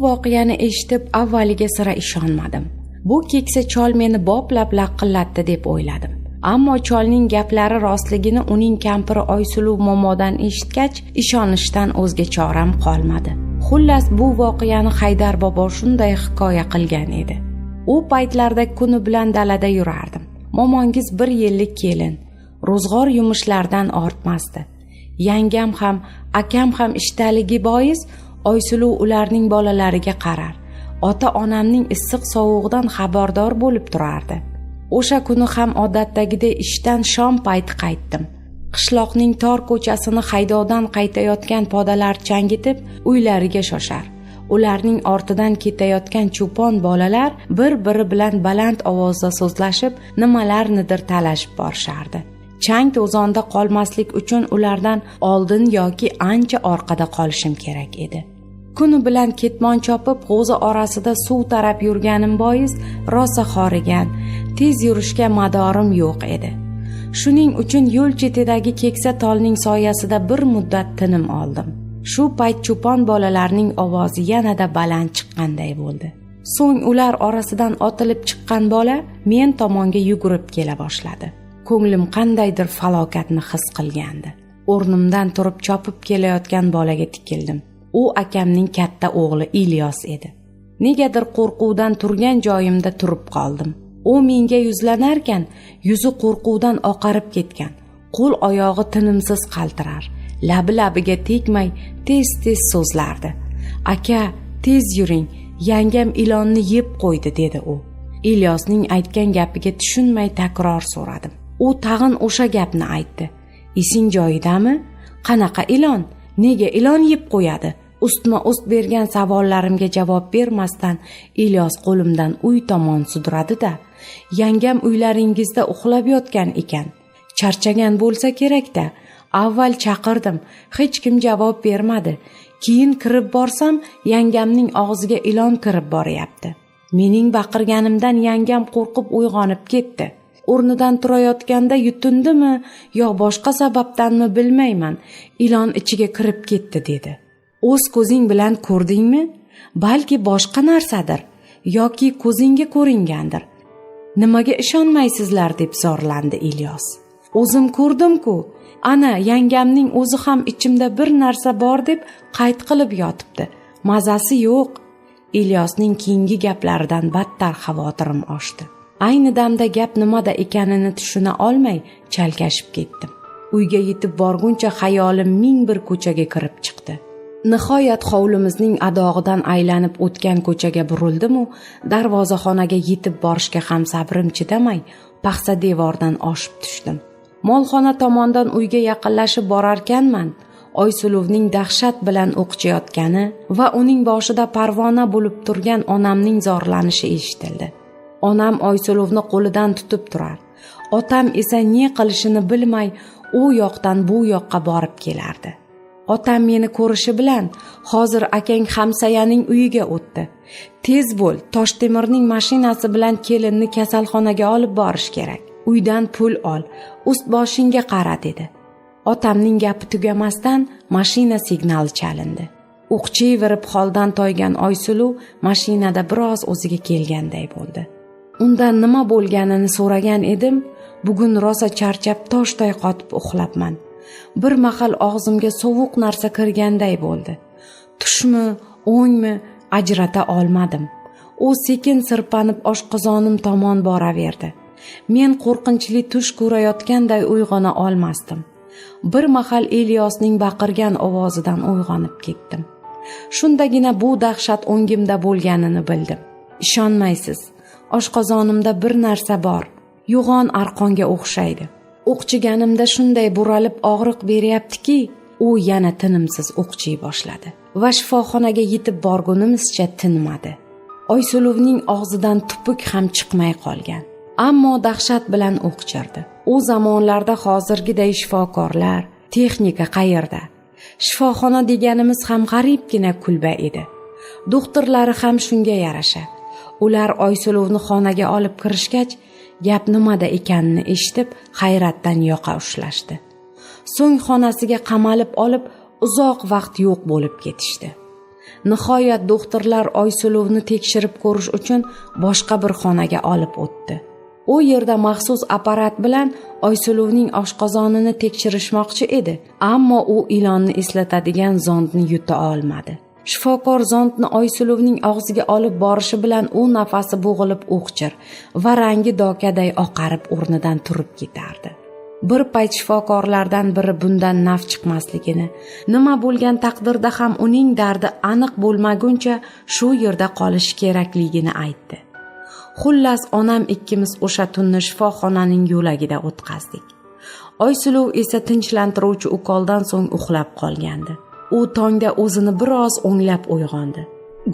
voqeani eshitib avvaliga sira ishonmadim. Bu keksa chol meni boplab laqillatdi deb o'yladim. Ammo cholning gaplari rostligini uning kampiri Oysuluv momodan eshitgach, ishonishdan o'zga choram qolmadi. Xullas, bu voqeani Haydar bobo shunday hikoya qilgan edi. U paytlarda kuni bilan dalada yurardim. Momongiz bir yillik kelin, ro'zg'or yumushlardan ortmasdi. Yangam ham, akam ham ishtaligi bois Oysuluv ularning bolalariga qarar, ota-onamning issiq sovug'idan xabardor bo'lib turardi. O'sha kuni ham odatdagidek ishdan shom payti qaytdim. Qishloqning tor ko'chasini haydovdan qaytayotgan podalar changitib uylariga shoshar. Ularning ortidan ketayotgan cho'pon bolalar bir-biri bilan baland ovozda so'zlashib, nimalarnidir talashib borishardi. Chang to'zonda qolmaslik uchun ulardan oldin yoki ancha orqada qolishim kerak edi. Kuni bilan ketmon chopib, g'o'za orasida suv tarab yurganim bois rosa xorigan, tez yurishga madorim yo'q edi. Shuning uchun yo'l chetidagi keksa tolning soyasida bir muddat tinim oldim. Shu payt cho'pon bolalarning ovozi yanada baland chiqqanday bo'ldi. So'ng ular orasidan otilib chiqqan bola men tomonga yugurib kela boshladi. Ko'nglim qandaydir falokatni his qilgandi. O'rnimdan turib chopib kelayotgan bolaga tikildim. U akamning katta o'g'li Ilyos edi. Negadir qo'rquvdan turgan joyimda turib qoldim. U menga yuzlanarkan, yuzi qo'rquvdan oqarib ketgan, qo'l oyog'i tinimsiz qaltirar, labi labiga tegmay tez-tez so'zlardi. "Aka, tez yuring, yangam ilonni yeb qo'ydi", dedi u. Ilyosning aytgan gapiga tushunmay takror so'radim. U tag'in o'sha gapni aytdi. "Esing joyidami? Qanaqa ilon? Nega ilon yeb qo'yadi?" Ustma-ust bergan savollarimga javob bermasdan Ilyos qo'limdan uy tomon sudradi-da, "Yangam uylaringizda uxlab yotgan ekan. Charchagan bo'lsa kerak-da. Avval chaqirdim, hech kim javob bermadi. Keyin kirib borsam, yangamning og'ziga ilon kirib boryapti. Mening baqirganimdan yangam qo'rqib uyg'onib ketdi. O'rnidan turayotganda yutindimi yo boshqa sababdanmi bilmayman, ilon ichiga kirib ketdi", dedi. "O'z ko'zing bilan ko'rdingmi? Balki boshqa narsadir yoki ko'zingga ko'ringandir. Nimaga ishonmaysizlar?" deb zorlandi Ilyos. "O'zim ko'rdim-ku. Ana, yangamning o'zi ham ichimda bir narsa bor deb qayd qilib yotibdi. Mazasi yo'q." Ilyosning keyingi gaplaridan battar xavotirim oshdi. Ayni damda gap nimada ekanini tushuna olmay chalkashib ketdim. Uyga yetib borguncha xayolim ming bir ko'chaga kirib chiqdi. Nihoyat hovlimizning adog'idan aylanib o'tgan ko'chaga burildim-u, darvozaxonaga yetib borishga ham sabrim chidamay, paxsa devordan oshib tushdim. Molxona tomondan uyga yaqinlashib borarkanman, Oysuluvning dahshat bilan o'qchayotgani va uning boshida parvona bo'lib turgan onamning zorlanishi eshitildi. Onam Oysuluvni qo'lidan tutib turar. Otam esa ne qilishini bilmay u yoqdan bu yoqqa borib kelardi. Otam meni ko'rishi bilan, "Hozir akang Hamsayaning uyiga o'tdi. Tez bo'l, Toshtemirning mashinasi bilan kelinni kasalxonaga olib borish kerak. Uydan pul ol, ust boshingga qara", dedi. Otamning gapi tugamasdan mashina signali chalindi. O'qchiyverib holdan toygan Oysuluv mashinada biroz o'ziga kelganday bo'ldi. Undan nima bo'lganini so'ragan edim, "Bugun rosa charchab toshday qotib uxlabman. Bir mahal og'zimga sovuq narsa kirganday bo'ldi. Tushmi, o'ngmi ajrata olmadim. U sekin sirpanib oshqozonim tomon boraverdi. Men qo'rqinchli tush ko'rayotganday uyg'ona olmasdim. Bir mahal Ilyosning baqirgan ovozidan uyg'onib ketdim. Shundagina bu dahshat o'ngimda bo'lganini bildim. Ishonmaysiz, oshqozonimda bir narsa bor. Yo'g'on arqonga o'xshaydi. O'qchiganimda shunday buralib og'riq beryaptiki", u yana tinimsiz o'qchiy boshladi va shifoxonaga yetib borgunimizcha tinmadi. Oysuluvning og'zidan tupuk ham chiqmay qolgan. Ammo dahshat bilan o'qchirdi. U zamonlarda hozirgiday shifokorlar, texnika qayerda? Shifoxona deganimiz ham g'aribgina kulba edi. Doktorlari ham shunga yarasha. Ular Oysuluvni xonaga olib kirishgach, gap nimada ekanini eshitib, hayratdan yoqa ushlashdi. So'ng xonasiga qamalib olib, uzoq vaqt yo'q bo'lib ketishdi. Nihoyat doktorlar Oysuluvni tekshirib ko'rish uchun boshqa bir xonaga olib o'tdi. U yerda maxsus apparat bilan Oysuluvning oshqozonini tekshirishmoqchi edi, ammo u ilonni eslatadigan zondni yuta olmadi. Shifokor zondni Oysuluvning og'ziga olib borishi bilan u nafasi bo'g'ilib o'qchir va rangi dokaday oqarib o'rnidan turib ketardi. Bir payt shifokorlardan biri bundan naf chiqmasligini, nima bo'lgan taqdirda ham uning dardi aniq bo'lmaguncha shu yerda qolishi kerakligini aytdi. Xullas, onam ikkimiz o'sha tunni shifoxonaning yo'lagida o'tkazdik. Oysuluv esa tinchlantiruvchi ukoldan so'ng uxlab qolgandi. U tongda o'zini biroz o'nglab uyg'ondi.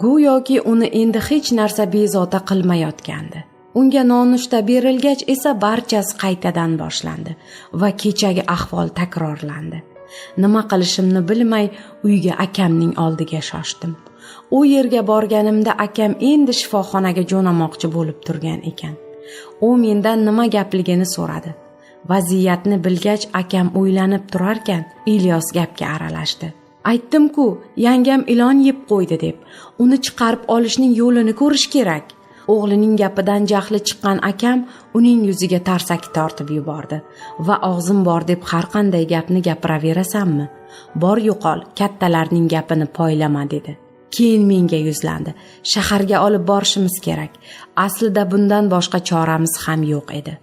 Go'yoki uni endi hech narsa bezovta qilmayotgandi. Unga nonushta berilgach esa barchasi qaytadan boshlandi va kechagi ahvol takrorlandi. Nima qilishimni bilmay uyga akamning oldiga shoshdim. U yerga borganimda akam endi shifoxonaga jo'namoqchi bo'lib turgan ekan. U mendan nima gapligini so'radi. Vaziyatni bilgach akam o'ylanib turarkan, Ilyos gapga aralashdi. Aytdim-ku, yangam ilon yeb qo'ydi deb. Uni chiqarib olishning yo'lini ko'rish kerak. O'g'lining gapidan jahli chiqqan akam uning yuziga tarsaki tortib yubordi va og'zim bor deb har qanday gapni gapiraverasanmi? Bor yo'qol, kattalarning gapini poylama dedi. Keyin menga yuzlandi. Shaharga olib borishimiz kerak. Aslida bundan boshqa choramiz ham yo'q edi.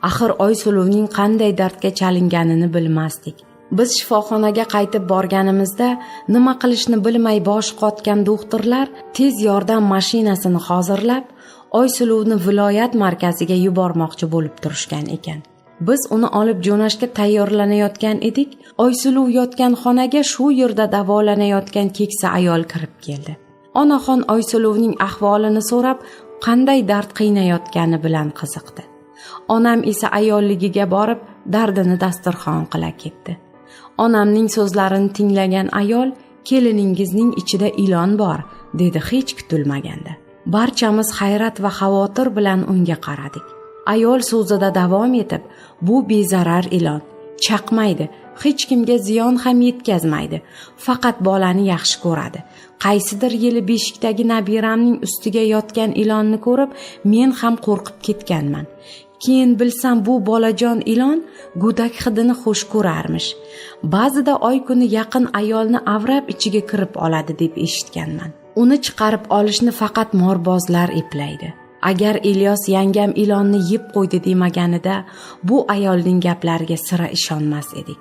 Axir Oysuluvning qanday dardga chalinganini bilmasdik. Biz shifoxonaga qaytib borganimizda nima qilishni bilmay bosh qotgan doktorlar tez yordam mashinasini hozirlab, Oysuluvni viloyat markaziga yubormoqchi bo'lib turishgan ekan. Biz uni olib jo'nashga tayyorlanayotgan edik. Oysuluv yotgan xonaga shu yerda davolanayotgan keksa ayol kirib keldi. Onaxon Oysuluvning ahvolini so'rab, qanday dard qiynayotgani bilan qiziqdi. Onam esa ayolligiga borib, dardini dasturxon qila ketdi. Onamning so'zlarini tinglagan ayol, "Keliningizning ichida ilon bor", dedi hech kutilmaganda. Barchamiz hayrat va xavotir bilan unga qaradik. Ayol so'zida davom etib, "Bu bezarar ilon, chaqmaydi, hech kimga ziyon ham yetkazmaydi, faqat bolani yaxshi ko'radi. Qaysidir yili beshikdagi nabiramning ustiga yotgan ilonni ko'rib, men ham qo'rqib ketganman. Keyin bilsam bu bolajon ilon go'dak hidini xush ko'rarmish. Ba'zida oy kuni yaqin ayolni avrab ichiga kirib oladi deb eshitganman. Uni chiqarib olishni faqat morbozlar eplaydi. Agar Ilyos yangam ilonni yeb qo'ydi demaganida, bu ayolning gaplariga sira ishonmas edik.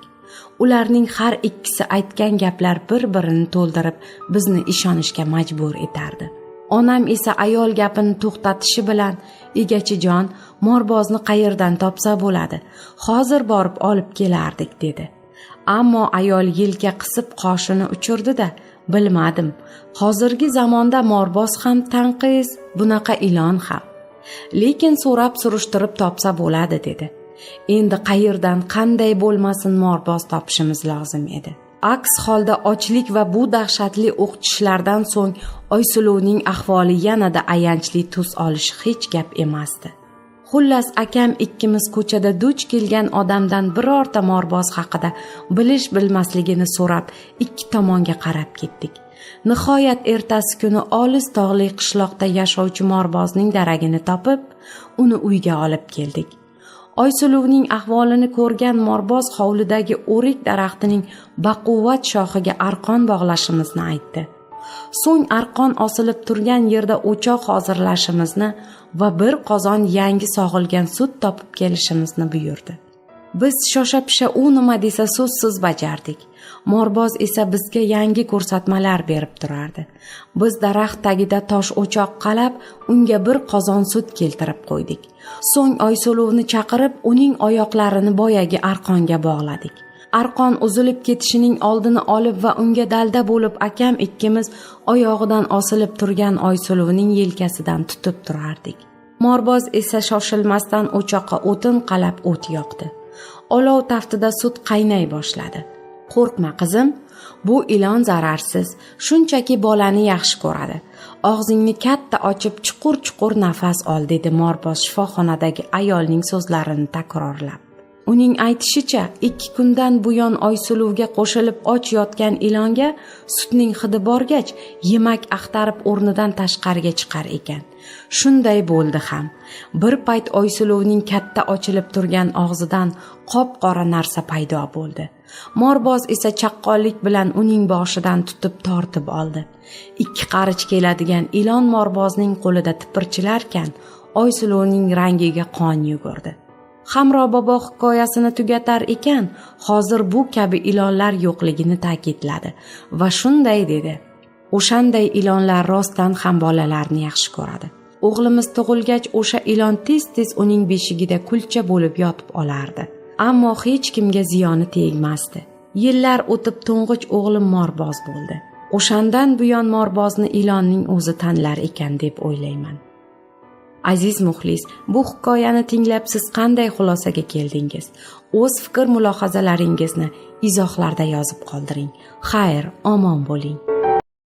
Ularning har ikkisi aytgan gaplar bir-birini to'ldirib, bizni ishonishga majbur etardi. Onam esa ayol gapini to'xtatishi bilan, "Egachijon, morbozni qayerdan topsa bo'ladi? Hozir borib olib kelardik", dedi. Ammo ayol yelka qisib qoshini uchirdi-da, "Bilmadim. Hozirgi zamonda morboz ham tanqis, bunaqa ilon ham. Lekin so'rab surishtirib topsa bo'ladi", dedi. Endi qayerdan qanday bo'lmasin morboz topishimiz lozim edi. Aks holda ochlik va bu dahshatli o'qitishlardan so'ng Oysuluvning ahvoli yanada ayanchli tus olishi hech gap emasdi. Xullas, akam ikkimiz ko'chada duch kelgan odamdan birorta morboz haqida bilish bilmasligini so'rab, ikki tomonga qarab ketdik. Nihoyat ertasi kuni olis tog'li qishloqda yashovchi morbozning daragini topib, uni uyga olib keldik. Oysuluvning ahvolini ko'rgan morboz hovlidagi o'rik daraxtining baquvvat shoxiga arqon bog'lashimizni aytdi. So'ng arqon osilib turgan yerda o'choq hozirlashimizni va bir qozon yangi sog'ilgan sut topib kelishimizni buyurdi. Biz shosha-pisha u nima desa so'zsiz bajardik. Morboz esa bizga yangi ko'rsatmalar berib turardi. Biz daraxt tagida tosh o'choq qalab, unga bir qozon sut keltirib qo'ydik. So'ng Oysuluvni chaqirib, uning oyoqlarini boyagi arqonga bog'ladik. Arqon uzilib ketishining oldini olib va unga dalda bo'lib akam ikkimiz oyog'idan osilib turgan Oysuluvning yelkasidan tutib turardik. Morboz esa shoshilmasdan o'choqqa o'tin qalab o't yoqdi. Olov taftida sut qaynay boshladi. "Qo'rqma qizim, bu ilon zararsiz, shunchaki bolani yaxshi ko'radi. Og'zingni katta ochib chuqur-chuqur nafas ol", dedi morboz shifoxonadagi ayolning so'zlarini takrorlab. Uning aytishicha, 2 kundan buyon Oysuluvga qo'shilib och yotgan ilonga sutning hidi borgach, yemak axtarib o'rnidan tashqariga chiqar ekan. Shunday bo'ldi ham. Bir payt Oysuluvning katta ochilib turgan og'zidan qop-qora narsa paydo bo'ldi. Morboz esa chaqqonlik bilan uning boshidan tutib tortib oldi. 2 qarich keladigan ilon morbozning qo'lida tipirchilarkan, Oysuluvning rangiga qon yugurdi. Hamro bobo hikoyasini tugatar ekan, hozir bu kabi ilonlar yo'qligini ta'kidladi va shunday dedi: O'shanday ilonlar rostdan ham bolalarni yaxshi ko'radi. O'g'limiz tug'ilgach o'sha ilon tez-tez uning beshigida kulcha bo'lib yotib olardi. Ammo hech kimga ziyoni tegmasdi. Yillar o'tib to'ng'ich o'g'lim morboz bo'ldi. O'shandan buyon morbozni ilonning o'zi tanlar ekan deb o'ylayman. Aziz muxlis, bu hikoyani tinglab siz qanday xulosaga keldingiz? O'z fikr mulohazalaringizni izohlarda yozib qoldiring. Xayr, omon bo'ling.